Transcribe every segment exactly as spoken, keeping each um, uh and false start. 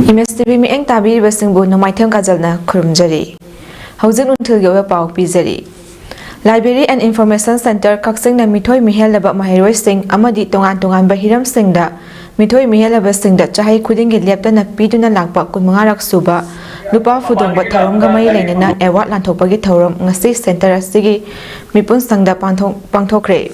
Image TV ꯃꯤꯠꯌꯦꯡ ꯇꯥꯕꯤꯔꯤꯕꯁꯤꯡꯕꯨ ꯅꯣꯡꯃꯥꯏꯊꯦꯝ ꯀꯥꯖꯜꯅ ꯈꯨꯔꯨꯝꯖꯔꯤ꯫ ꯍꯧꯖꯤꯛ ꯅꯨꯡꯊꯤꯜꯒꯤ ꯑꯣꯏꯕ ꯄꯥꯎ ꯄꯤꯖꯔꯤ꯫ Library and Information Centre ꯀꯛꯆꯤꯡꯅ ꯃꯤꯊꯣꯏ ꯃꯤꯍꯦꯜꯂꯕ ꯃꯍꯩꯔꯣꯏꯁꯤꯡ ꯑꯃꯗꯤ ꯇꯣꯉꯥꯟ ꯇꯣꯉꯥꯟꯕ ꯍꯤꯔꯝꯁꯤꯡꯗ ꯃꯤꯊꯣꯏ ꯃꯤꯍꯦꯜꯂꯕꯁꯤꯡꯗ ꯆꯍꯤ ꯈꯨꯗꯤꯡꯒꯤ ꯂꯦꯞꯇꯅ ꯄꯤꯗꯨꯅ ꯂꯥꯛꯄ ꯀꯨꯟꯃꯉꯥꯔꯛ ꯁꯨꯕ ꯂꯨꯄꯥ ꯐꯨꯗꯣꯡꯕ ꯊꯧꯔꯝꯒ ꯃꯔꯤ ꯂꯩꯅꯅ ꯑꯦꯋꯥꯔꯗ ꯂꯥꯟꯊꯣꯛꯄꯒꯤ ꯊꯧꯔꯝ ꯉꯁꯤ ꯁꯦꯟꯇꯔ ꯑꯁꯤꯒꯤ ꯃꯤꯄꯨꯝꯁꯪꯗ ꯄꯥꯡꯊꯣꯛ-, ꯄꯥꯡꯊꯣꯛꯈ꯭ꯔꯦ꯫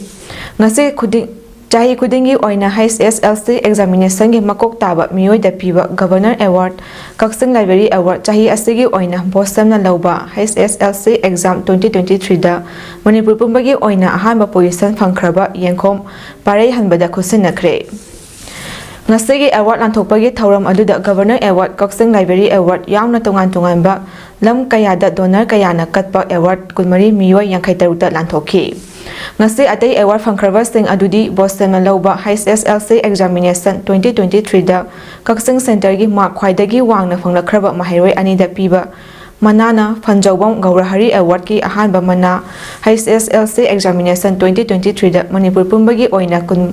ꯉꯁꯤ ꯈꯨꯗꯤꯡ-, ꯆꯍꯤ ꯈꯨꯗꯤꯡꯒꯤ ꯑꯣꯏꯅ H S L C examination ꯒꯤ ꯃꯀꯣꯛ ꯇꯥꯕ ꯃꯤꯑꯣꯏꯗ ꯄꯤꯕ Governor Award, ꯀꯛꯆꯤꯡ Library Award ꯆꯍꯤ ꯑꯁꯤꯒꯤ ꯑꯣꯏꯅ ꯚꯣꯠ ꯁꯦꯝꯅ ꯂꯧꯕ H S L C exam twenty twenty-three ꯗ ꯃꯅꯤꯄꯨꯔ ꯄꯨꯝꯕꯒꯤ ꯑꯣꯏꯅ ꯑꯍꯥꯟꯕ position ꯐꯪꯈ꯭ꯔꯕ ꯌꯦꯡꯈꯣꯝ ꯄꯥꯔꯩꯍꯟꯕꯗ ꯈꯨꯠꯁꯤꯟꯅꯈ꯭ꯔꯦ꯫ ꯉꯁꯤꯒꯤ ꯑꯦꯋꯥꯔꯗ ꯂꯥꯟꯊꯣꯛꯄꯒꯤ ꯊꯧꯔꯝ ꯑꯗꯨꯗ Governor Award, ꯀꯛꯆꯤꯡ Library Award ꯌꯥꯎꯅ ꯇꯣꯉꯥꯟ ꯇꯣꯉꯥꯟꯕ ꯂꯝ ꯀꯌꯥꯗ donor ꯀꯌꯥꯅ ꯀꯠꯄ ꯑꯦꯋꯥꯔꯗ ꯀꯨꯟꯃꯔꯤ ꯃꯤꯑꯣꯏ ꯌꯥꯡꯈꯩ ꯇꯔꯨꯛꯇ ꯂꯥꯟꯊꯣꯛꯈꯤ꯫ ꯉꯁꯤ ꯑꯇꯩ ꯑꯦꯋꯥꯔꯗ ꯐꯪꯈ꯭ꯔꯕꯁꯤꯡ ꯑꯗꯨꯗꯤ ꯚꯣꯠ ꯁꯦꯝꯅ ꯂꯧꯕ H S L C examination twenty twenty-three ꯗ ꯀꯛꯆꯤꯡ ꯁꯦꯟꯇꯔꯒꯤ ꯃꯥꯔꯛ ꯈ꯭ꯋꯥꯏꯗꯒꯤ ꯋꯥꯡꯅ ꯐꯪꯂꯛꯈ꯭ꯔꯕ ꯃꯍꯩꯔꯣꯏ ꯑꯅꯤꯗ ꯄꯤꯕ ꯃꯅꯥꯅ ꯐꯟꯖꯧꯕꯝ ꯒꯧꯔꯍꯔꯤ ꯑꯦꯋꯥꯔꯗꯀꯤ ꯑꯍꯥꯟꯕ ꯃꯅꯥ, H S L C examination twenty twenty-three ꯗ ꯃꯅꯤꯄꯨꯔ ꯄꯨꯝꯕꯒꯤ ꯑꯣꯏꯅ ꯀꯨꯟ,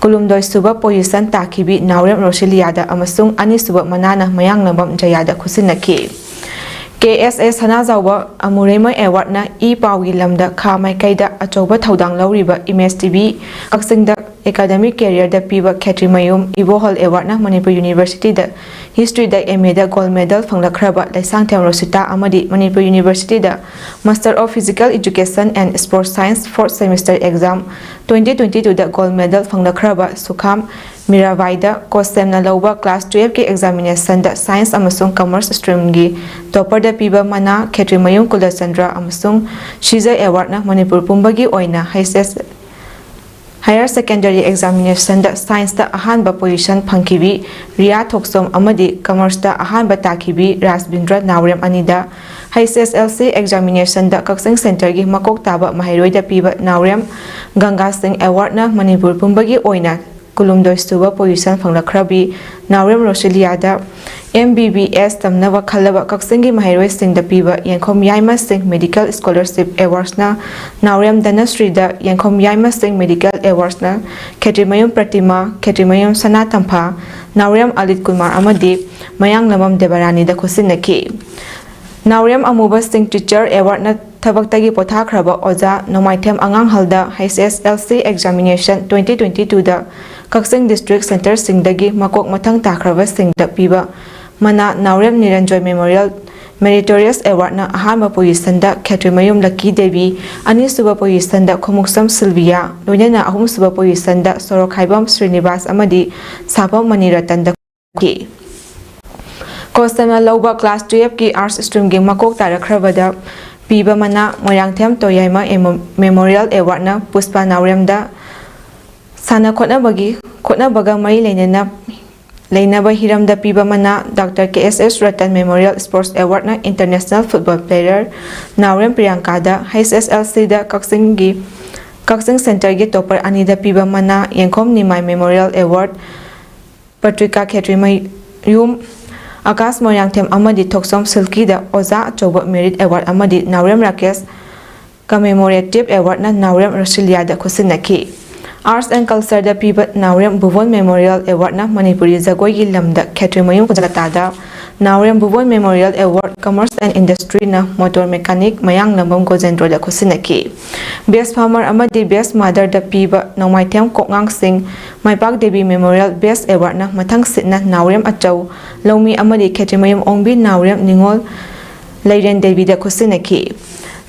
ꯀꯨꯟꯍꯨꯝꯗꯣꯏ ꯁꯨꯕ position ꯇꯥꯈꯤꯕꯤ ꯅꯥꯎꯔꯦꯝ ꯔꯣꯁꯤꯂꯤꯌꯥꯗ ꯑꯃꯁꯨꯡ ꯑꯅꯤꯁꯨꯕ ꯃꯅꯥꯅ ꯃꯌꯥꯡꯂꯝꯕꯝ ꯖꯌꯥꯗ ꯈꯨꯠꯁꯤꯟꯅꯈꯤ꯫ K S A Sanajaoba ꯑꯃꯨꯔꯩꯃ ꯑꯦꯋꯥꯔꯗꯅ E ꯄꯥꯎꯒꯤ ꯂꯝꯗ ꯈꯥ ꯃꯥꯏꯀꯩꯗ ꯑꯆꯧꯕ ꯊꯧꯗꯥꯡ ꯂꯧꯔꯤꯕ ꯏꯃꯦꯖ ꯇꯤꯚꯤ ꯀꯛꯆꯤꯡꯗ academic career ꯗ ꯄꯤꯕ ꯈꯦꯇ꯭ꯔꯤꯃꯌꯨꯝ ꯏꯕꯣꯍꯜ ꯑꯦꯋꯥꯔꯗꯅ Manipur University the history the M A the gold medal ꯐꯪꯂꯛꯈ꯭ꯔꯕ Leishangthem ꯔꯣꯁꯤꯇꯥ ꯑꯃꯗꯤ Manipur University the Master of Physical Education and Sports Science fourth semester exam twenty twenty-two the gold medal ꯐꯪꯂꯛꯈ꯭ꯔꯕ ꯁꯨꯈꯥꯝ ꯃꯤꯔꯥꯕꯥꯏꯗ ꯀꯣꯁꯦꯝꯅ ꯂꯧꯕ class twelve ꯀꯤ examination ꯗ science ꯑꯃꯁꯨꯡ commerce stream ꯒꯤ topper ꯗ ꯄꯤꯕ ꯃꯅꯥ ꯈꯦꯇ꯭ꯔꯤꯃꯌꯨꯝ ꯀꯨꯂꯆꯟꯗ꯭ꯔ ꯑꯃꯁꯨꯡ ꯁꯤꯖ ꯑꯦꯋꯥꯔꯗꯅ ꯃꯅꯤꯄꯨꯔ ꯄꯨꯝꯕꯒꯤ ꯑꯣꯏꯅ H S Higher Secondary Examination ꯗ science ꯇ ꯑꯍꯥꯟꯕ position ꯐꯪꯈꯤꯕꯤ ꯔꯤꯌꯥ ꯊꯣꯛꯆꯣꯝ ꯑꯃꯗꯤ commerce ꯇ ꯑꯍꯥꯟꯕ ꯇꯥꯈꯤꯕꯤ ꯔꯥꯖꯕꯤꯟꯗ꯭ꯔ ꯅꯥꯎꯔꯦꯝ ꯑꯅꯤꯗ H S L C examination ꯗ ꯀꯛꯆꯤꯡ ꯁꯦꯟꯇꯔꯒꯤ ꯃꯀꯣꯛ ꯇꯥꯕ ꯃꯍꯩꯔꯣꯏꯗ ꯄꯤꯕ ꯅꯥꯎꯔꯦꯝ ꯒꯪꯒꯥ ꯁꯤꯡ ꯑꯦꯋꯥꯔꯗꯅ ꯃꯅꯤꯄꯨꯔ ꯄꯨꯝꯕꯒꯤ ꯑꯣꯏꯅ ꯀꯨꯟꯍꯨꯝꯗꯣꯏ ꯁꯨꯕ position ꯐꯪꯂꯛꯈ꯭ꯔꯕꯤ ꯅꯥꯎꯔꯦꯝ ꯔꯣꯁꯤꯂꯤꯌꯥꯗ ꯑꯦꯝ ꯕꯤ ꯕꯤ ꯑꯦꯁ ꯇꯝꯅꯕ ꯈꯜꯂꯕ ꯀꯛꯆꯤꯡꯒꯤ ꯃꯍꯩꯔꯣꯏꯁꯤꯡꯗ ꯄꯤꯕ ꯌꯦꯡꯈꯣꯝ ꯌꯥꯏꯃ ꯁꯤꯡ ꯃꯦꯗꯤꯀꯦꯜ ꯁ꯭ꯀꯣꯂꯔꯁꯤꯞ ꯑꯦꯋꯥꯔꯗꯁꯅ ꯅꯥꯎꯔꯦꯝ ꯙꯅꯁ꯭ꯔꯤꯗ, ꯌꯦꯡꯈꯣꯝ ꯌꯥꯏꯃ ꯁꯤꯡ ꯃꯦꯗꯤꯀꯦꯜ ꯑꯦꯋꯥꯔꯗꯁꯅ ꯈꯦꯇ꯭ꯔꯤꯃꯌꯨꯝ ꯄ꯭ꯔꯇꯤꯃꯥ, ꯈꯦꯇ꯭ꯔꯤꯃꯌꯨꯝ ꯁꯅꯥ ꯇꯝꯐꯥ, ꯅꯥꯎꯔꯦꯝ ꯑꯂꯤꯠ ꯀꯨꯃꯥꯔ ꯑꯃꯗꯤ ꯃꯌꯥꯡꯂꯝꯕꯝ ꯗꯦꯕꯔꯥꯅꯤꯗ ꯈꯨꯠꯁꯤꯟꯅꯈꯤ꯫ ꯅꯥꯎꯔꯦꯝ ꯑꯃꯨꯕ ꯁꯤꯡ ꯇꯤꯆꯔ ꯑꯦꯋꯥꯔꯗꯅ ꯊꯕꯛꯇꯒꯤ ꯄꯣꯊꯥꯈ꯭ꯔꯕ ꯑꯣꯖꯥ ꯅꯣꯡꯃꯥꯏꯊꯦꯝ ꯑꯉꯥꯡꯍꯜꯗ H S L C examination twenty twenty ꯇꯨꯗ ꯀꯛꯆꯤꯡ ꯗꯤꯁꯇ꯭ꯔꯤꯛ ꯁꯦꯟꯇꯔꯁꯤꯡꯗꯒꯤ ꯃꯀꯣꯛ ꯃꯊꯪ ꯇꯥꯈ꯭ꯔꯕꯁꯤꯡꯗ ꯄꯤꯕ ꯃꯅꯥ ꯅꯥꯎꯔꯦꯝ ꯅꯤꯔꯟꯖꯣꯏ ꯃꯦꯃꯣꯔꯤꯌꯦꯜ ꯃꯦꯔꯤꯇꯣꯔꯤꯌꯁ ꯑꯦꯋꯥꯔꯗꯅ ꯑꯍꯥꯟꯕ ꯄꯣꯖꯤꯁꯟꯗ ꯈꯦꯇ꯭ꯔꯤꯃꯌꯨꯝ ꯂꯛꯀꯤ ꯗꯦꯕꯤ, ꯑꯅꯤꯁꯨꯕ ꯄꯣꯖꯤꯁꯟꯗ ꯈꯣꯡꯎꯞꯁꯝ ꯁꯤꯜꯚꯤꯌꯥ, ꯂꯣꯏꯅꯅ ꯑꯍꯨꯝꯁꯨꯕ ꯄꯣꯖꯤꯁꯟꯗ ꯁꯣꯔꯣꯛꯈꯥꯏꯕꯝ ꯁ꯭ꯔꯤꯅꯤꯕꯥꯁ ꯑꯃꯗꯤ ꯁꯥꯕꯝ ꯃꯅꯤꯔꯇꯟꯗ ꯈꯤ꯫ ꯀꯣꯁꯇꯅ ꯂꯧꯕ ꯀ꯭ꯂꯥꯁ ꯇꯨꯌꯦꯜꯐꯀꯤ ꯑꯥꯔꯠꯁ ꯁ꯭ꯇ꯭ꯔꯤꯝꯒꯤ ꯃꯀꯣꯛ ꯇꯥꯔꯛꯈ꯭ꯔꯕꯗ ꯄꯤꯕ ꯃꯅꯥ ꯃꯣꯏꯔꯥꯡꯊꯦꯝ ꯇꯣꯌꯥꯏꯃ ꯑꯦꯃꯣ-, ꯃꯦꯃꯣꯔꯤꯌꯦꯜ ꯑꯦꯋꯥꯔꯗꯅ ꯄꯨꯁꯄꯥ ꯅꯥꯎꯔꯦꯝꯗ ꯁꯥꯟꯅ ꯈꯣꯠꯅꯕꯒꯤ, ꯈꯣꯠꯅꯕꯒ ꯃꯔꯤ ꯂꯩꯅꯅ, ꯂꯩꯅꯕ ꯍꯤꯔꯝꯗ ꯄꯤꯕ ꯃꯅꯥ ꯗꯥꯛꯇꯔ ꯀꯦ ꯑꯦꯁ ꯑꯦꯁ Ratan memorial sports ꯑꯦꯋꯥꯔꯗꯅ international football player ꯅꯥꯎꯔꯦꯝ ꯄ꯭ꯔꯤꯌꯥꯡꯀꯥꯗ, ꯍꯩꯆ ꯑꯦꯁ ꯑꯦꯜ ꯁꯤꯗ ꯀꯛꯆꯤꯡꯒꯤ, ꯀꯛꯆꯤꯡ ꯁꯦꯟꯇꯔꯒꯤ ꯇꯣꯄꯔ ꯑꯅꯤꯗ ꯄꯤꯕ ꯃꯅꯥ ꯌꯦꯡꯈꯣꯝ ꯅꯤꯃꯥꯏ ꯃꯦꯃꯣꯔꯤꯌꯦꯜ ꯑꯦꯋꯥꯔꯗ ꯄꯇ꯭ꯔꯤꯀꯥ ꯈꯦꯇ꯭ꯔꯤꯃꯌꯨꯝ, ꯑꯀꯥꯁ ꯃꯣꯏꯔꯥꯡꯊꯦꯝ ꯑꯃꯗꯤ ꯊꯣꯛꯆꯣꯝ ꯁꯤꯜꯀꯤꯗ ꯑꯣꯖꯥ ꯑꯆꯧꯕ ꯃꯦꯔꯤꯠ ꯑꯦꯋꯥꯔꯗ ꯑꯃꯗꯤ ꯅꯥꯎꯔꯦꯝ ꯔꯥꯀꯦꯁ ꯀꯃꯦꯃꯣꯔꯦꯇꯤꯚ ꯑꯦꯋꯥꯔꯗꯅ ꯅꯥꯎꯔꯦꯝ ꯔꯣꯁꯤꯂꯤꯌꯥꯗ ꯈꯨꯠꯁꯤꯟꯅꯈꯤ꯫ ꯑꯥꯔꯠꯁ ꯑꯦꯟ ꯀꯜꯆꯔꯗ ꯄꯤꯕ ꯅꯥꯎꯔꯦꯝ ꯚꯨꯕꯣꯟ ꯃꯦꯃꯣꯔꯤꯌꯦꯜ ꯑꯦꯋꯥꯔꯗꯅ ꯃꯅꯤꯄꯨꯔꯤ ꯖꯒꯣꯏꯒꯤ ꯂꯝꯗ ꯈꯦꯇ꯭ꯔꯤꯃꯌꯨꯝ ꯀꯨꯟꯖꯂꯇꯥꯗ, ꯅꯥꯎꯔꯦꯝ ꯚꯨꯕꯣꯟ memorial award commerce and ꯏꯟꯗꯁꯇ꯭ꯔꯤꯅ motor mechanic Mayanglambam ꯒꯣꯖꯦꯟꯗ꯭ꯔꯣꯗ ꯈꯨꯠꯁꯤꯟꯅꯈꯤ꯫ Best farmer ꯑꯃꯗꯤ ꯕꯦꯁ ꯃꯥꯗꯔꯗ ꯄꯤꯕ ꯅꯣꯡꯃꯥꯏꯊꯦꯝ ꯀꯣꯛꯉꯥꯡꯁꯤꯡ ꯃꯥꯏꯄꯥꯛ ꯗꯦꯕꯤ ꯃꯦꯃꯣꯔꯤꯌꯦꯜ ꯕꯦꯁ ꯑꯦꯋꯥꯔꯗꯅ ꯃꯊꯪ ꯁꯤꯠꯅ ꯅꯥꯎꯔꯦꯝ ꯑꯆꯧ ꯂꯧꯃꯤ ꯑꯃꯗꯤ ꯈꯦꯇ꯭ꯔꯤꯃꯌꯨꯝ ꯑꯣꯡꯕꯤ ꯅꯥꯎꯔꯦꯝ ꯅꯤꯉꯣꯜ ꯂꯩꯔꯦꯟ ꯗꯦꯕꯤꯗ ꯈꯨꯠꯁꯤꯟꯅꯈꯤ꯫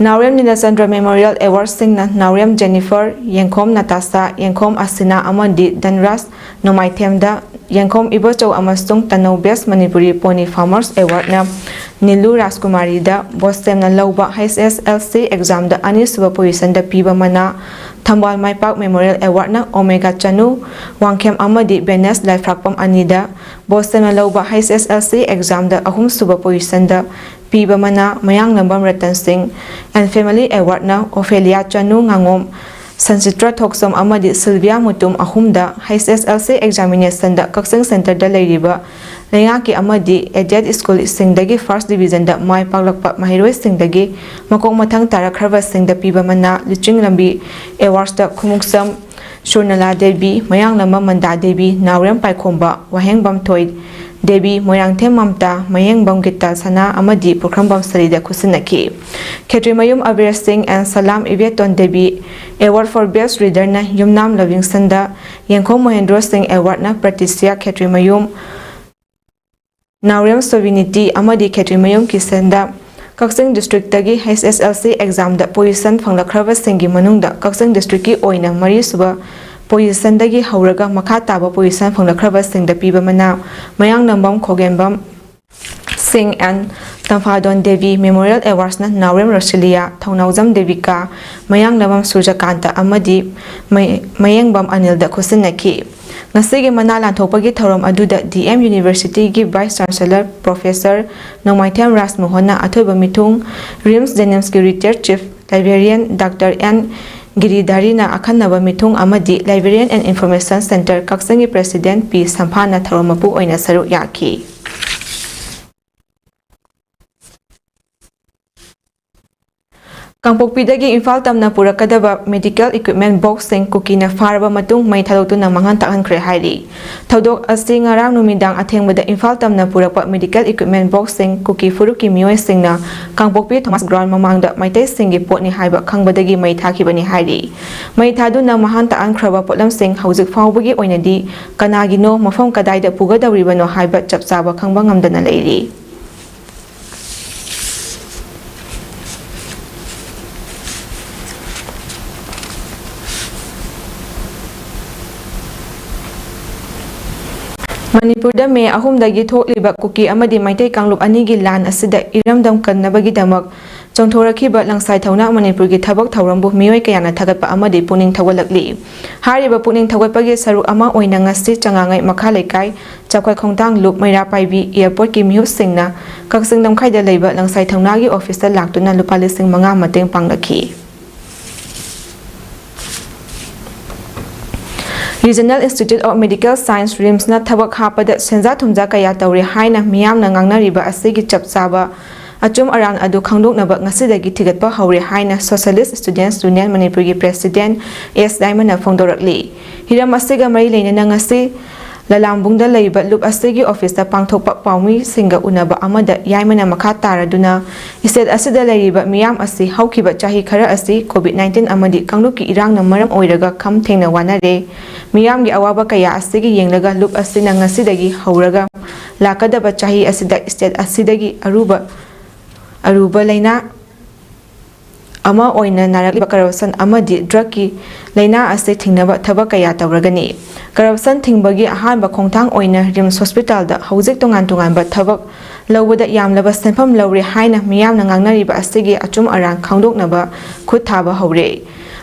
ꯅꯥꯎꯔꯦꯝ ꯅꯤꯂꯆꯟꯗ꯭ꯔ ꯃꯦꯃꯣꯔꯤꯌꯦꯜ ꯑꯦꯋꯥꯔꯗꯁꯤꯡꯅ ꯅꯥꯎꯔꯦꯝ ꯖꯦꯅꯤꯐꯔ, ꯌꯦꯡꯈꯣꯝ ꯅꯇꯥꯁꯥ, ꯌꯦꯡꯈꯣꯝ ꯑꯁꯤꯅꯥ ꯑꯃꯗꯤ ꯙꯟꯔꯥꯖ ꯅꯣꯡꯃꯥꯏꯊꯦꯝꯗ, ꯌꯦꯡꯈꯣꯝ ꯏꯕꯣꯆꯧ ꯑꯃꯁꯨꯡ ꯇꯅꯧ ꯕꯦꯁ ꯃꯅꯤꯄꯨꯔꯤ ꯄꯣꯅꯤ ꯐꯥꯔꯃꯔꯁ ꯑꯦꯋꯥꯔꯗꯅ ꯅꯤꯂꯨ ꯔꯥꯖꯀꯨꯃꯥꯔꯤꯗ, ꯕꯣꯁꯇꯦꯝꯅ ꯂꯧꯕ ꯍꯩꯆ ꯑꯦꯁ ꯑꯦꯜ ꯁꯤ ꯑꯦꯛꯖꯥꯝꯗ ꯑꯅꯤꯁꯨꯕ ꯄꯣꯖꯤꯁꯟꯗ ꯄꯤꯕ ꯃꯅꯥ ꯊꯝꯕꯥꯜ ꯃꯥꯏꯄꯥꯛ ꯃꯦꯃꯣꯔꯤꯌꯦꯜ ꯑꯦꯋꯥꯔꯗꯅ ꯑꯣꯃꯦꯒꯥ ꯆꯅꯨ ꯋꯥꯡꯈꯦꯝ ꯑꯃꯗꯤ ꯕꯦꯅꯦꯁ ꯂꯥꯏꯐ꯭ꯔꯥꯛꯄꯝ ꯑꯅꯤꯗ, ꯕꯣꯁꯇꯟꯅ ꯂꯧꯕ ꯍꯩꯆ ꯑꯦꯁ ꯑꯦꯜ ꯁꯤ ꯑꯦꯛꯖꯥꯝꯗ ꯑꯍꯨꯝꯁꯨꯕ ꯄꯣꯖꯤꯁꯟꯗ ꯄꯤꯕ ꯃꯅꯥ ꯃꯌꯥꯡꯂꯝꯕꯝ ꯔꯇꯟ ꯁꯤꯡ, ꯑꯦꯟ ꯐꯦꯃꯤꯂꯤ ꯑꯦꯋꯥꯔꯗꯅ ꯑꯣꯐꯦꯂꯤꯌꯥ ꯆꯅꯨ ꯉꯥꯉꯣꯝ, ꯁꯟꯆꯤꯇ꯭ꯔ ꯊꯣꯛꯆꯣꯝ ꯑꯃꯗꯤ ꯁꯤꯜꯚꯤꯌꯥ ꯃꯨꯇꯨꯝ ꯑꯍꯨꯝꯗ H S L C examinationꯗ ꯀꯛꯆꯤꯡ centreꯗ ꯂꯩꯔꯤꯕ ꯂꯩꯉꯥꯛꯀꯤ ꯑꯃꯗꯤ aided schoolꯁꯤꯡꯗꯒꯤ first divisionꯗ ꯃꯥꯏ ꯄꯥꯛꯂꯛꯄ ꯃꯍꯩꯔꯣꯏꯁꯤꯡꯗꯒꯤ ꯃꯀꯣꯛ ꯃꯊꯪ ꯇꯥꯔꯛꯈ꯭ꯔꯕꯁꯤꯡꯗ ꯄꯤꯕ ꯃꯅꯥ ꯂꯨꯆꯤꯡꯂꯝꯕꯤ awardꯁꯇ ꯈꯨꯃꯨꯛꯆꯝ ꯁꯨꯔꯅꯂꯥ ꯗꯦꯕꯤ, ꯃꯌꯥꯡꯂꯝꯕꯝ ꯃꯟꯗꯥ ꯗꯦꯕꯤ, ꯅꯥꯎꯔꯦꯝ ꯄꯥꯏꯈꯣꯝꯕ, ꯋꯥꯍꯦꯡꯕꯝ ꯊꯣꯏ ꯗꯦꯕꯤ, ꯃꯣꯏꯔꯥꯡꯊꯦꯝ ꯃꯝꯇꯥ, ꯃꯌꯦꯡꯕꯝ ꯒꯤꯇꯥ ꯁꯅꯥ ꯑꯃꯗꯤ ꯄꯨꯈ꯭ꯔꯝꯕꯝ ꯁꯂꯤꯗ ꯈꯨꯠꯁꯤꯟꯅꯈꯤ꯫ ꯈꯦꯇ꯭ꯔꯤꯃꯌꯨꯝ ꯑꯕꯤꯔ ꯁꯤꯡ and Salam ꯏꯕꯦꯇꯣꯟ Devi, award for best readerꯅ ꯌꯨꯝꯅꯥꯝ ꯂꯕꯤꯡꯁꯟꯗ, ꯌꯦꯡꯈꯣꯝ ꯃꯣꯍꯦꯟꯗ꯭ꯔꯣ ꯁꯤꯡ awardꯅ ꯄ꯭ꯔꯇꯤꯁꯤꯌꯥ ꯈꯦꯇ꯭ꯔꯤꯃꯌꯨꯝ, ꯅꯥꯎꯔꯦꯝ ꯁꯣꯚꯤꯅꯤꯇꯤ ꯑꯃꯗꯤ ꯈꯦꯇ꯭ꯔꯤꯃꯌꯨꯝ ꯀꯤꯁꯟꯗ꯫ ꯀꯛꯆꯤꯡ districtꯇꯒꯤ H S L C examꯗ position ꯐꯪꯂꯛꯈ꯭ꯔꯕꯁꯤꯡꯒꯤ ꯃꯅꯨꯡꯗ ꯀꯛꯆꯤꯡ districtꯀꯤ ꯑꯣꯏꯅ ꯃꯔꯤꯁꯨꯕ positionꯗꯒꯤ ꯍꯧꯔꯒ ꯃꯈꯥ ꯇꯥꯕ position ꯐꯪꯂꯛꯈ꯭ꯔꯕꯁꯤꯡꯗ ꯄꯤꯕ ꯃꯅꯥ ꯃꯌꯥꯡꯂꯝꯕꯝ ꯈꯣꯒꯦꯝꯕꯝ ꯁꯤꯡ and ꯇꯝꯐꯥꯗꯣꯟ ꯗꯦꯕꯤ Memorial Awardsꯅ ꯅꯥꯎꯔꯦꯝ ꯔꯣꯁꯤꯂꯤꯌꯥ, ꯊꯧꯅꯥꯎꯖꯝ ꯗꯦꯕꯤꯀꯥ, ꯃꯌꯥꯡꯂꯝꯕꯝ ꯁꯨꯔꯖꯀꯥꯟꯇ ꯑꯃꯗꯤ ꯃꯌꯦꯡꯕꯝ ꯑꯅꯤꯜꯗ ꯈꯨꯠꯁꯤꯟꯅꯈꯤ꯫ ꯉꯁꯤꯒꯤ ꯃꯅꯥ ꯂꯥꯟꯊꯣꯛꯄꯒꯤ ꯊꯧꯔꯝ ꯑꯗꯨꯗ D M Universityꯒꯤ Vice Chancellor Professor ꯅꯣꯡꯃꯥꯏꯊꯦꯝ ꯔꯥꯖꯃꯣꯍꯟꯅ ꯑꯊꯣꯏꯕ ꯃꯤꯊꯨꯡ, RIMS JNIMSꯀꯤ retired Chief Librarian Doctor N ꯒꯤꯔꯤꯙꯥꯔꯤꯅ ꯑꯈꯟꯅꯕ ꯃꯤꯊꯨꯡ ꯑꯃꯗꯤ Librarian and Information Centre ꯀꯛꯆꯤꯡꯒꯤ President P ꯁꯝꯐꯥꯅ ꯊꯧꯔꯝ ꯃꯄꯨ ꯑꯣꯏꯅ ꯁꯔꯨꯛ ꯌꯥꯈꯤ꯫ ꯀꯥꯡꯄꯣꯛꯄꯤꯗꯒꯤ ꯏꯝꯐꯥꯜ ꯇꯝꯅ ꯄꯨꯔꯛꯀꯗꯕ medical equipment boxꯁꯤꯡ ꯀꯨꯀꯤꯅ ꯐꯥꯔꯕ ꯃꯇꯨꯡ ꯃꯩ ꯊꯥꯗꯣꯛꯇꯨꯅ ꯃꯥꯡꯍꯟ ꯇꯥꯛꯍꯟꯈ꯭ꯔꯦ ꯍꯥꯏꯔꯤ꯫ ꯊꯧꯗꯣꯛ ꯑꯁꯤ ꯉꯔꯥꯡ ꯅꯨꯃꯤꯗꯥꯡ ꯑꯊꯦꯡꯕꯗ ꯏꯝꯐꯥꯜ ꯇꯝꯅ ꯄꯨꯔꯛꯄ medical equipment boxꯁꯤꯡ ꯀꯨꯀꯤ ꯐꯨꯔꯨꯞꯀꯤ ꯃꯤꯑꯣꯏꯁꯤꯡꯅ ꯀꯥꯡꯄꯣꯛꯄꯤ Thomas Ground ꯃꯃꯥꯡꯗ ꯃꯩꯇꯩꯁꯤꯡꯒꯤ ꯄꯣꯠꯅꯤ ꯍꯥꯏꯕ ꯈꯪꯕꯗꯒꯤ ꯃꯩ ꯊꯥꯈꯤꯕꯅꯤ ꯍꯥꯏꯔꯤ꯫ ꯃꯩ ꯊꯥꯗꯨꯅ ꯃꯥꯡꯍꯟ ꯇꯥꯛꯍꯟꯈ꯭ꯔꯕ ꯄꯣꯠꯂꯝꯁꯤꯡ ꯍꯧꯖꯤꯛ ꯐꯥꯎꯕꯒꯤ ꯑꯣꯏꯅꯗꯤ ꯀꯅꯥꯒꯤꯅꯣ, ꯃꯐꯝ ꯀꯗꯥꯏꯗ ꯄꯨꯒꯗꯧꯔꯤꯕꯅꯣ ꯍꯥꯏꯕ ꯆꯞ ꯆꯥꯕ ꯈꯪꯕ ꯉꯝꯗꯅ ꯂꯩꯔꯤ꯫ ꯃꯅꯤꯄꯨꯔꯗ ꯃꯦ ꯑꯍꯨꯝꯗꯒꯤ ꯊꯣꯛꯂꯤꯕ ꯀꯨꯀꯤ ꯑꯃꯗꯤ ꯃꯩꯇꯩ ꯀꯥꯡꯂꯨꯞ ꯑꯅꯤꯒꯤ ꯂꯥꯟ ꯑꯁꯤꯗ ꯏꯔꯝꯗꯝ ꯀꯟꯅꯕꯒꯤꯗꯃꯛ ꯆꯣꯡꯊꯣꯔꯛꯈꯤꯕ ꯂꯪꯁꯥꯏ ꯊꯧꯅꯥ ꯃꯅꯤꯄꯨꯔꯒꯤ ꯊꯕꯛ ꯊꯧꯔꯝꯕꯨ ꯃꯤꯑꯣꯏ ꯀꯌꯥꯅ ꯊꯥꯒꯠꯄ ꯑꯃꯗꯤ ꯄꯨꯛꯅꯤꯡ ꯊꯧꯒꯠꯂꯛꯂꯤ꯫ ꯍꯥꯏꯔꯤꯕ ꯄꯨꯛꯅꯤꯡ ꯊꯧꯒꯠꯄꯒꯤ ꯁꯔꯨꯛ ꯑꯃ ꯑꯣꯏꯅ ꯉꯁꯤ ꯆꯉꯥꯡꯉꯩ ꯃꯈꯥ ꯂꯩꯀꯥꯏ, ꯆꯥꯎꯈꯠ ꯈꯣꯡꯊꯥꯡ ꯂꯨꯞ, ꯃꯩꯔꯥ ꯄꯥꯏꯕꯤ airportꯀꯤ ꯃꯤꯍꯨꯠꯁꯤꯡꯅ ꯀꯛꯆꯤꯡ ꯂꯝꯈꯥꯏꯗ ꯂꯩꯕ ꯂꯪꯁꯥꯏ ꯊꯧꯅꯥꯒꯤ officeꯇ ꯂꯥꯛꯇꯨꯅ ꯂꯨꯄꯥ ꯂꯤꯁꯤꯡ ꯃꯉꯥ ꯃꯇꯦꯡ ꯄꯥꯡꯂꯛꯈꯤ꯫ Regional Institute of Medical Science, ꯔꯤꯝꯁꯅ ꯊꯕꯛ ꯍꯥꯞꯄꯗ ꯁꯦꯟꯖꯥ ꯊꯨꯝꯖꯥ ꯀꯌꯥ ꯇꯧꯔꯦ ꯍꯥꯏꯅ ꯃꯤꯌꯥꯝꯅ ꯉꯥꯡꯅꯔꯤꯕ ꯑꯁꯤꯒꯤ ꯆꯞ ꯆꯥꯕ ꯑꯆꯨꯝ ꯑꯔꯥꯟ ꯑꯗꯨ ꯈꯪꯗꯣꯛꯅꯕ ꯉꯁꯤꯗꯒꯤ ꯊꯤꯒꯠꯄ ꯍꯧꯔꯦ ꯍꯥꯏꯅ Socialist Students Union ꯃꯅꯤꯄꯨꯔꯒꯤ President ꯑꯦꯁ ꯌꯥꯏꯃꯅ ꯐꯣꯡꯗꯣꯔꯛꯂꯤ꯫ ꯍꯤꯔꯝ ꯑꯁꯤꯒ ꯃꯔꯤ ꯂꯩꯅꯅ ꯉꯁꯤ ꯂꯂꯥꯝꯕꯨꯡꯗ ꯂꯩꯕ ꯂꯨꯞ ꯑꯁꯤꯒꯤ ꯑꯣꯐꯤꯁꯇ ꯄꯥꯡꯊꯣꯛꯄ ꯄꯥꯎꯃꯤꯁꯤꯡꯒ ꯎꯅꯕ ꯑꯃꯗ ꯌꯥꯏꯃꯅ ꯃꯈꯥ ꯇꯥꯔꯗꯨꯅ, ꯁ꯭ꯇꯦꯠ ꯑꯁꯤꯗ ꯂꯩꯔꯤꯕ ꯃꯤꯌꯥꯝ ꯑꯁꯤ ꯍꯧꯈꯤꯕ ꯆꯍꯤ ꯈꯔ ꯑꯁꯤ ꯀꯣꯚꯤꯗ ꯅꯥꯏꯟꯇꯤꯟ ꯑꯃꯗꯤ ꯀꯥꯡꯂꯨꯞꯀꯤ ꯏꯔꯥꯡꯅ ꯃꯔꯝ ꯑꯣꯏꯔꯒ ꯈꯝ ꯊꯦꯡꯅ ꯋꯥꯅꯔꯦ꯫ ꯃꯤꯌꯥꯝꯒꯤ ꯑꯋꯥꯕ ꯀꯌꯥ ꯑꯁꯤꯒꯤ ꯌꯦꯡꯂꯒ ꯂꯨꯞ ꯑꯁꯤꯅ ꯉꯁꯤꯗꯒꯤ ꯍꯧꯔꯒ ꯂꯥꯛꯀꯗꯕ ꯆꯍꯤ ꯑꯁꯤꯗ ꯁ꯭ꯇꯦꯠ ꯑꯁꯤꯗꯒꯤ ꯑꯔꯨꯕ ꯑꯔꯨꯕ ꯂꯥꯏꯅꯥ ꯑꯃ ꯑꯣꯏꯅ ꯅꯥꯔꯛꯂꯤꯕ ꯀꯔꯞꯁꯟ ꯑꯃꯗꯤ ꯗ꯭ꯔꯒꯀꯤ ꯂꯥꯏꯅꯥ ꯑꯁꯤ ꯊꯤꯡꯅꯕ ꯊꯕꯛ ꯀꯌꯥ ꯇꯧꯔꯒꯅꯤ꯫ ꯀꯔꯞꯁꯟ ꯊꯤꯡꯕꯒꯤ ꯑꯍꯥꯟꯕ ꯈꯣꯡꯊꯥꯡ ꯑꯣꯏꯅ ꯔꯤꯝꯁ ꯍꯣꯁꯄꯤꯇꯥꯜꯗ ꯍꯧꯖꯤꯛ ꯇꯣꯉꯥꯟ ꯇꯣꯉꯥꯟꯕ ꯊꯕꯛ ꯂꯧꯕꯗ ꯌꯥꯝꯂꯕ ꯁꯦꯟꯐꯝ ꯂꯧꯔꯦ ꯍꯥꯏꯅ ꯃꯤꯌꯥꯝꯅ ꯉꯥꯡꯅꯔꯤꯕ ꯑꯁꯤꯒꯤ ꯑꯆꯨꯝ ꯑꯔꯥꯟ ꯈꯪꯗꯣꯛꯅꯕ ꯈꯨꯠ ꯊꯥꯕ ꯍꯧꯔꯦ꯫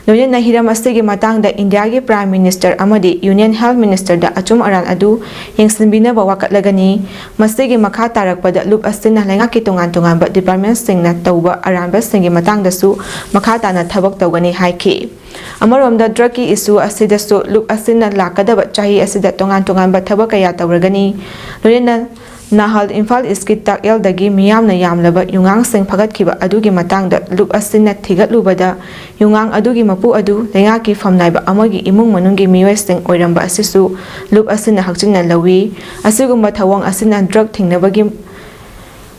ꯂꯣꯏꯅꯅ ꯍꯤꯔꯝ ꯑꯁꯤꯒꯤ ꯃꯇꯥꯡꯗ ꯏꯟꯗꯤꯌꯥꯒꯤ Prime Minister ꯑꯃꯗꯤ Union Health Ministerꯗ ꯑꯆꯨꯝ ꯑꯔꯥꯟ ꯑꯗꯨ ꯌꯦꯡꯁꯤꯟꯕꯤꯅꯕ ꯋꯥꯀꯠꯂꯒꯅꯤ꯫ ꯃꯁꯤꯒꯤ ꯃꯈꯥ ꯇꯥꯔꯛꯄꯗ ꯂꯨꯞ ꯑꯁꯤꯅ ꯂꯩꯉꯥꯛꯀꯤ ꯇꯣꯉꯥꯟ ꯇꯣꯉꯥꯟꯕ departmentꯁꯤꯡꯅ ꯇꯧꯕ ꯑꯔꯥꯟꯕꯁꯤꯡꯒꯤ ꯃꯇꯥꯡꯗꯁꯨ ꯃꯈꯥ ꯇꯥꯅ ꯊꯕꯛ ꯇꯧꯒꯅꯤ ꯍꯥꯏꯈꯤ꯫ ꯑꯃꯔꯣꯝꯗ ꯗ꯭ꯔꯒꯀꯤ ꯏꯁꯨ ꯑꯁꯤꯗꯁꯨ ꯂꯨꯞ ꯑꯁꯤꯅ ꯂꯥꯛꯀꯗꯕ ꯆꯍꯤ ꯑꯁꯤꯗ ꯇꯣꯉꯥꯟ ꯇꯣꯉꯥꯟꯕ ꯊꯕꯛ ꯀꯌꯥ ꯇꯧꯔꯒꯅꯤ꯫ ꯂꯣꯏꯅꯅ ꯅꯍꯥꯜ ꯏꯝꯐꯥꯜ ꯏꯁꯀꯤ ꯇꯥꯛꯌꯦꯜꯗꯒꯤ ꯃꯤꯌꯥꯝꯅ ꯌꯥꯝꯂꯕ ꯌꯨꯉꯥꯡꯁꯤꯡ ꯐꯒꯠꯈꯤꯕ ꯑꯗꯨꯒꯤ ꯃꯇꯥꯡꯗ ꯂꯨꯞ ꯑꯁꯤꯅ ꯊꯤꯒꯠꯂꯨꯕꯗ, ꯌꯨꯉꯥꯡ ꯑꯗꯨꯒꯤ ꯃꯄꯨ ꯑꯗꯨ ꯂꯩꯉꯥꯛꯀꯤ ꯐꯝꯅꯥꯏꯕ ꯑꯃꯒꯤ ꯏꯃꯨꯡ ꯃꯅꯨꯡꯒꯤ ꯃꯤꯑꯣꯏꯁꯤꯡ ꯑꯣꯏꯔꯝꯕ ꯑꯁꯤꯁꯨ ꯂꯨꯞ ꯑꯁꯤꯅ ꯍꯛꯆꯤꯟꯅ ꯂꯧꯏ꯫ ꯑꯁꯤꯒꯨꯝꯕ ꯊꯧꯑꯣꯡ ꯑꯁꯤꯅ ꯗ꯭ꯔꯒ ꯊꯤꯡꯅꯕꯒꯤ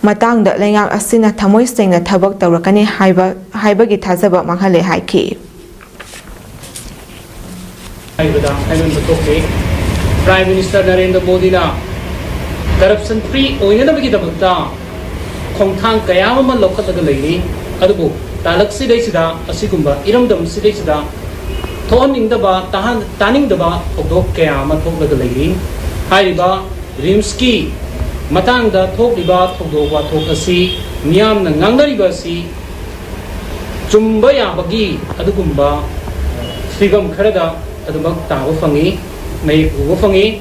ꯃꯇꯥꯡꯗ ꯂꯩꯉꯥꯛ ꯑꯁꯤꯅ ꯊꯃꯣꯏ ꯁꯦꯡꯅ ꯊꯕꯛ ꯇꯧꯔꯛꯀꯅꯤ ꯍꯥꯏꯕ, ꯍꯥꯏꯕꯒꯤ ꯊꯥꯖꯕ ꯃꯥꯡꯍꯜꯂꯦ ꯍꯥꯏꯈꯤ꯫ ꯍꯥꯏꯕꯗ ꯍꯥꯏꯃꯟꯕ ꯊꯣꯛꯇꯦ꯫ Prime Minister ꯅꯔꯦꯟꯗ꯭ꯔ ꯃꯣꯗꯤꯅ corruption free ꯑꯣꯏꯅꯅꯕꯒꯤꯗꯃꯛꯇ ꯈꯣꯡꯊꯥꯡ ꯀꯌꯥ ꯑꯃ ꯂꯧꯈꯠꯂꯒ ꯂꯩꯔꯤ꯫ ꯑꯗꯨꯕꯨ ꯇꯥꯂꯛꯁꯤꯗꯩꯁꯤꯗ, ꯑꯁꯤꯒꯨꯝꯕ ꯏꯔꯝꯗꯝꯁꯤꯗꯩꯁꯤꯗ ꯊꯣꯛꯍꯟꯅꯤꯡꯗꯕ, ꯇꯥꯍꯟ-, ꯇꯥꯅꯤꯡꯗꯕ ꯊꯧꯗꯣꯛ ꯀꯌꯥ ꯑꯃ ꯊꯣꯛꯂꯒ ꯂꯩꯔꯤ꯫ ꯍꯥꯏꯔꯤꯕ ꯔꯤꯝꯁꯀꯤ ꯃꯇꯥꯡꯗ ꯊꯣꯛꯂꯤꯕ ꯊꯧꯗꯣꯛ ꯋꯥꯊꯣꯛ ꯑꯁꯤ, ꯃꯤꯌꯥꯝꯅ ꯉꯥꯡꯅꯔꯤꯕ ꯑꯁꯤ ꯆꯨꯝꯕ ꯌꯥꯕꯒꯤ ꯑꯗꯨꯒꯨꯝꯕ ꯐꯤꯕꯝ ꯈꯔꯗ ꯑꯗꯨꯃꯛ ꯇꯥꯕ ꯐꯪꯏ, ꯃꯌꯦꯛ ꯎꯕ ꯐꯪꯏ꯫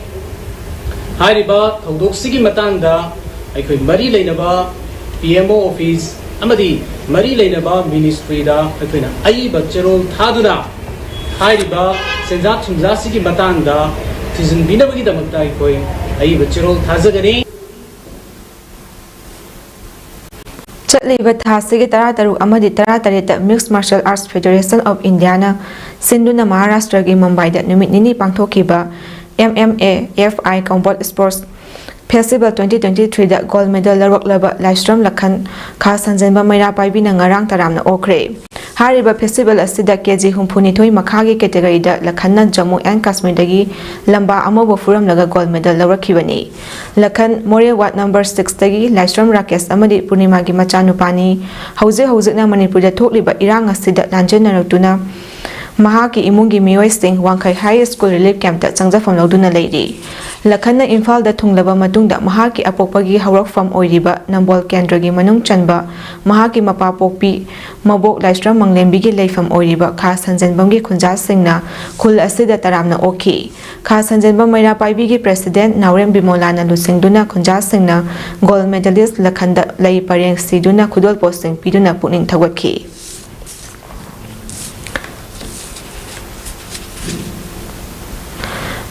ꯍꯥꯏꯔꯤꯕ ꯊꯧꯗꯣꯛꯁꯤꯒꯤ ꯃꯇꯥꯡꯗ ꯑꯩꯈꯣꯏ ꯃꯔꯤ ꯂꯩꯅꯕ P M O office ꯑꯃꯗꯤ ꯃꯔꯤ ꯂꯩꯅꯕ ministryꯗ ꯑꯩꯈꯣꯏꯅ ꯑꯏꯕ ꯆꯦꯔꯣꯜ ꯊꯥꯗꯨꯅ ꯍꯥꯏꯔꯤꯕ ꯁꯦꯟꯖꯥ ꯊꯨꯝꯖꯥꯁꯤꯒꯤ ꯃꯇꯥꯡꯗ ꯊꯤꯖꯤꯟꯕꯤꯅꯕꯒꯤꯗꯃꯛꯇ ꯑꯩꯈꯣꯏ ꯑꯏꯕ ꯆꯦꯔꯣꯜ ꯊꯥꯖꯒꯅꯤ꯫ ꯆꯠꯂꯤꯕ ꯊꯥꯁꯤꯒꯤ ꯇꯔꯥꯇꯔꯨꯛ ꯑꯃꯗꯤ ꯇꯔꯥꯇꯔꯦꯠꯇ Mixed Martial Arts Federation of Indiaꯅ ꯁꯤꯟꯗꯨꯅ ꯃꯍꯥꯔꯥꯁꯇ꯭ꯔꯒꯤ ꯃꯨꯝꯕꯥꯏꯗ ꯅꯨꯃꯤꯠ ꯅꯤꯅꯤ ꯄꯥꯡꯊꯣꯛꯈꯤꯕ M M A F I Combat Sports Festival twenty twenty-threeꯗ gold medal ꯂꯧꯔꯛꯂꯕ ꯂꯥꯏꯁ꯭ꯔꯝ ꯂꯈꯟ ꯈꯥ ꯁꯟꯖꯦꯟꯕ ꯃꯩꯔꯥ ꯄꯥꯏꯕꯤꯅ ꯉꯔꯥꯡ ꯇꯔꯥꯝꯅ ꯑꯣꯛꯈ꯭ꯔꯦ꯫ ꯍꯥꯏꯔꯤꯕ festival ꯑꯁꯤꯗ K G ꯍꯨꯝꯐꯨꯅꯤꯊꯣꯏ ꯃꯈꯥꯒꯤ categoryꯗ ꯂꯈꯟꯅ ꯖꯝꯃꯨ ꯑꯦꯟ ꯀꯥꯁꯃꯤꯔꯗꯒꯤ ꯂꯝꯕꯥ ꯑꯃꯕꯨ ꯐꯨꯔꯝꯂꯒ gold medal ꯂꯧꯔꯛꯈꯤꯕꯅꯤ꯫ ꯂꯈꯟ ꯃꯣꯔꯦ ward number sixꯇꯒꯤ ꯂꯥꯏꯁ꯭ꯔꯝ ꯔꯥꯀꯦꯁ ꯑꯃꯗꯤ ꯄꯨꯔꯅꯤꯃꯥꯒꯤ ꯃꯆꯥꯅꯨꯄꯥꯅꯤ꯫ ꯍꯧꯖꯤꯛ ꯍꯧꯖꯤꯛꯅ ꯃꯅꯤꯄꯨꯔꯗ ꯊꯣꯛꯂꯤꯕ ꯏꯔꯥꯡ ꯑꯁꯤꯗ ꯂꯥꯟꯖꯦꯟꯅꯔꯛꯇꯨꯅ ꯃꯍꯥꯛꯀꯤ ꯏꯃꯨꯡꯒꯤ ꯃꯤꯑꯣꯏꯁꯤꯡ ꯋꯥꯡꯈꯩ High School relief campꯇ ꯆꯪꯖꯐꯝ ꯂꯧꯗꯨꯅ ꯂꯩꯔꯤ꯫ ꯂꯈꯟꯅ ꯏꯝꯐꯥꯜꯗ ꯊꯨꯡꯂꯕ ꯃꯇꯨꯡꯗ ꯃꯍꯥꯛꯀꯤ ꯑꯄꯣꯛꯄꯒꯤ ꯍꯧꯔꯛꯐꯝ ꯑꯣꯏꯔꯤꯕ ꯅꯝꯕꯣꯜ ꯀꯦꯟꯗ꯭ꯔꯒꯤ ꯃꯅꯨꯡ ꯆꯟꯕ ꯃꯍꯥꯛꯀꯤ ꯃꯄꯥ ꯄꯣꯛꯄꯤ ꯃꯕꯣꯛ ꯂꯥꯏꯁ꯭ꯔꯝ ꯃꯪꯂꯦꯝꯕꯤꯒꯤ ꯂꯩꯐꯝ ꯑꯣꯏꯔꯤꯕ ꯈꯥ ꯁꯟꯖꯦꯟꯕꯝꯒꯤ ꯈꯨꯟꯖꯥꯁꯤꯡꯅ ꯈꯨꯜ ꯑꯁꯤꯗ ꯇꯔꯥꯝꯅ ꯑꯣꯛꯈꯤ꯫ ꯈꯥ ꯁꯟꯖꯦꯟꯕꯝ ꯃꯩꯔꯥ ꯄꯥꯏꯕꯤꯒꯤ president ꯅꯥꯎꯔꯦꯝ ꯕꯤꯃꯣꯂꯥꯅ ꯂꯨꯆꯤꯡꯗꯨꯅ ꯈꯨꯟꯖꯥꯁꯤꯡꯅ gold medalist ꯂꯈꯟꯗ ꯂꯩ ꯄꯔꯦꯡ ꯁꯤꯗꯨꯅ ꯈꯨꯗꯣꯜꯄꯣꯠꯁꯤꯡ ꯄꯤꯗꯨꯅ ꯄꯨꯛꯅꯤꯡ ꯊꯧꯒꯠꯈꯤ꯫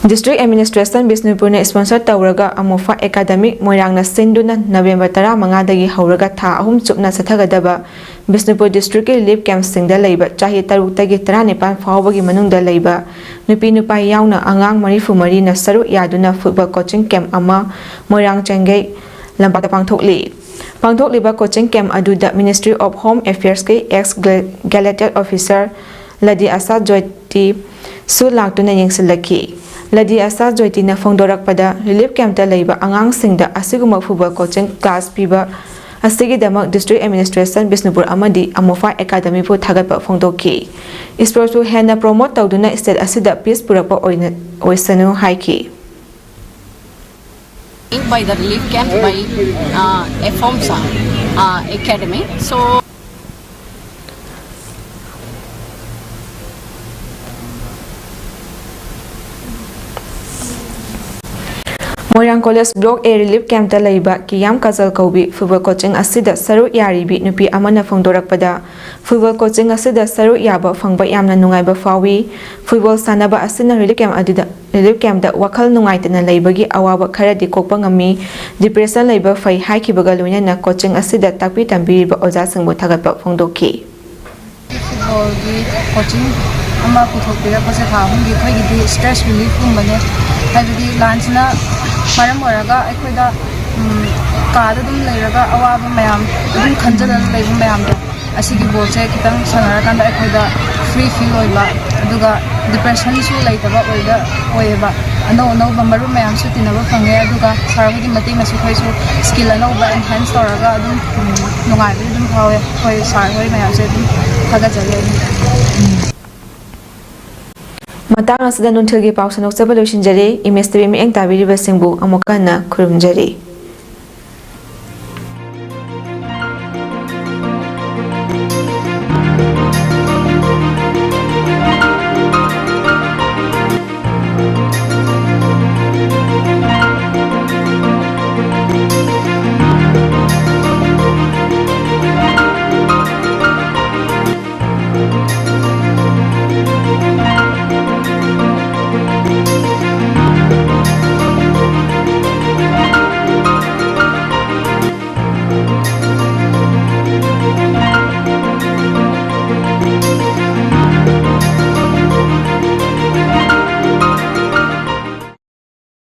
District Administration ꯕꯤꯁꯅꯨꯄꯨꯔꯅ sponsor ꯇꯧꯔꯒ ꯑꯃꯨꯐꯥ Academy ꯃꯣꯏꯔꯥꯡꯅ ꯁꯤꯟꯗꯨꯅ November ꯇꯔꯥꯃꯉꯥꯗꯒꯤ ꯍꯧꯔꯒ ꯊꯥ ꯑꯍꯨꯝ ꯆꯨꯞꯅ ꯆꯠꯊꯒꯗꯕ ꯕꯤꯁꯅꯨꯄꯨꯔ districtꯀꯤ relief campꯁꯤꯡꯗ ꯂꯩꯕ ꯆꯍꯤ ꯇꯔꯨꯛꯇꯒꯤ ꯇꯔꯥꯅꯤꯄꯥꯟ ꯐꯥꯎꯕꯒꯤ ꯃꯅꯨꯡꯗ ꯂꯩꯕ ꯅꯨꯄꯤ ꯅꯨꯄꯥ ꯌꯥꯎꯅ ꯑꯉꯥꯡ ꯃꯔꯤꯐꯨ ꯃꯔꯤꯅ ꯁꯔꯨꯛ ꯌꯥꯗꯨꯅ football coaching camp ꯑꯃ ꯃꯣꯏꯔꯥꯡ ꯆꯦꯡꯒꯩ ꯂꯝꯄꯥꯛꯇ ꯄꯥꯡꯊꯣꯛꯂꯤ꯫ ꯄꯥꯡꯊꯣꯛꯂꯤꯕ coaching camp ꯑꯗꯨꯗ Ministry of Home Affairsꯀꯤ ex gazetted officer ꯂꯗꯤ ꯑꯁꯥ ꯖꯣꯏꯇꯤ ꯁꯨ ꯂꯥꯛꯇꯨꯅ ꯌꯦꯡꯁꯤꯜꯂꯛꯈꯤ꯫ ꯂꯗꯤ ꯑꯁꯥ ꯖꯣꯏꯇꯤꯅ ꯐꯣꯡꯗꯣꯔꯛꯄꯗ, relief campꯇ ꯂꯩꯕ ꯑꯉꯥꯡꯁꯤꯡꯗ ꯑꯁꯤꯒꯨꯝꯕ football coaching class ꯄꯤꯕ ꯑꯁꯤꯒꯤꯗꯃꯛ District Administration ꯕꯤꯁꯅꯨꯄꯨꯔ ꯑꯃꯗꯤ ꯑꯃꯨꯐꯥ Academyꯕꯨ ꯊꯥꯒꯠꯄ ꯐꯣꯡꯗꯣꯛꯈꯤ꯫ Sportsꯄꯨ ꯍꯦꯟꯅ promote ꯇꯧꯗꯨꯅ state ꯑꯁꯤꯗ peace ꯄꯨꯔꯛꯄ ꯑꯣꯏꯅ, ꯑꯣꯏꯁꯅꯨ ꯍꯥꯏꯈꯤ꯫ By the relief camp by uh, AFOMSA uh, Academy. So Moirang college block A relief ꯀꯦꯝꯞꯇ ꯂꯩꯕ ꯀꯤꯌꯥꯝ ꯀꯖꯜ ꯀꯧꯕꯤ ꯐꯨꯠꯕꯣꯜ ꯀꯣꯆꯤꯡ ꯑꯁꯤꯗ ꯁꯔꯨꯛ ꯌꯥꯔꯤꯕꯤ ꯅꯨꯄꯤ ꯑꯃꯅ ꯐꯣꯡꯗꯣꯔꯛꯄꯗ, ꯐꯨꯠꯕꯣꯜ ꯀꯣꯆꯤꯡ ꯑꯁꯤꯗ ꯁꯔꯨꯛ ꯌꯥꯕ ꯐꯪꯕ ꯌꯥꯝꯅ ꯅꯨꯡꯉꯥꯏꯕ ꯐꯥꯎꯏ꯫ ꯐꯨꯠꯕꯣꯜ ꯁꯥꯟꯅꯕ ꯑꯁꯤꯅ ꯔꯤꯂꯤꯐ ꯀꯦꯝꯞ ꯑꯗꯨꯗ, ꯔꯤꯂꯤꯐ ꯀꯦꯝꯞꯇ ꯋꯥꯈꯜ ꯅꯨꯡꯉꯥꯏꯇꯅ ꯂꯩꯕꯒꯤ ꯑꯋꯥꯕ ꯈꯔꯗꯤ ꯀꯣꯛꯄ ꯉꯝꯃꯤ꯫ ꯗꯤꯄ꯭ꯔꯦꯁꯟ ꯂꯩꯕ ꯐꯩ ꯍꯥꯏꯈꯤꯕꯒ ꯂꯣꯏꯅꯅ ꯀꯣꯆꯤꯡ ꯑꯁꯤꯗ ꯇꯥꯛꯄꯤ ꯇꯝꯕꯤꯔꯤꯕ ꯑꯣꯖꯥꯁꯤꯡꯕꯨ ꯊꯥꯒꯠꯄ ꯐꯣꯡꯗꯣꯛꯈꯤ꯫ ꯐꯨꯠꯕꯣꯜꯒꯤ ꯀꯣꯆꯤꯡ ꯑꯃ ꯄꯨꯊꯣꯛꯄꯤꯔꯛꯄꯁꯦ ꯊꯥ ꯑꯍꯨꯝꯒꯤ ꯑꯩꯈꯣꯏꯒꯤꯗꯤ ꯁ꯭ꯇ꯭ꯔꯦꯁ ꯔꯤꯂꯤꯐꯀꯨꯝꯕꯅꯦ꯫ ꯍꯥꯏꯕꯗꯤ ꯂꯥꯟꯁꯤꯅ ꯃꯔꯝ ꯑꯣꯏꯔꯒ ꯑꯩꯈꯣꯏꯗ, ꯎꯝ, ꯀꯥꯗ ꯑꯗꯨꯝ ꯂꯩꯔꯒ ꯑꯋꯥꯕ ꯃꯌꯥꯝ ꯑꯗꯨꯝ ꯈꯟꯖꯜꯂꯒ ꯂꯩꯕ ꯃꯌꯥꯝꯗꯣ, ꯑꯁꯤꯒꯤ ꯕꯣꯜꯁꯦ ꯈꯤꯇꯪ ꯁꯥꯟꯅꯔꯀꯥꯟꯗ ꯑꯩꯈꯣꯏꯗ ꯐ꯭ꯔꯤ ꯐꯤꯜ ꯑꯣꯏꯕ, ꯑꯗꯨꯒ ꯗꯤꯄ꯭ꯔꯦꯁꯟꯁꯨ ꯂꯩꯇꯕ ꯑꯣꯏꯕ, ꯑꯣꯏꯌꯦꯕ꯫ ꯑꯅꯧ ꯑꯅꯧꯕ ꯃꯔꯨꯞ ꯃꯌꯥꯝꯁꯨ ꯇꯤꯟꯅꯕ ꯐꯪꯉꯦ, ꯑꯗꯨꯒ ꯁꯥꯔ ꯍꯣꯏꯒꯤ ꯃꯇꯦꯡꯅꯁꯨ ꯑꯩꯈꯣꯏꯁꯨ ꯁ꯭ꯀꯤꯜ ꯑꯅꯧꯕ ꯑꯦꯟꯍꯦꯟꯁ ꯇꯧꯔꯒ ꯑꯗꯨꯝ, ꯎꯝ, ꯅꯨꯡꯉꯥꯏꯕꯗꯤ ꯑꯗꯨꯝ ꯐꯥꯎꯋꯦ꯫ ꯑꯩꯈꯣꯏ ꯁꯥꯔ ꯍꯣꯏ ꯃꯌꯥꯝꯁꯦ ꯑꯗꯨꯝ ꯊꯥꯒꯠꯆꯔꯤ ꯑꯩꯅ꯫ ꯃꯇꯥꯡ ꯑꯁꯤꯗ ꯅꯨꯡꯊꯤꯜꯒꯤ ꯄꯥꯎ ꯁꯟꯗꯣꯛꯆꯕ ꯂꯣꯏꯁꯤꯟꯖꯔꯦ꯫ ꯏꯃꯦꯖ ꯇꯤꯚꯤ ꯃꯤꯠꯌꯦꯡ ꯇꯥꯕꯤꯔꯤꯕꯁꯤꯡꯕꯨ ꯑꯃꯨꯛꯀ ꯍꯟꯅ ꯈꯨꯔꯨꯝꯖꯔꯤ꯫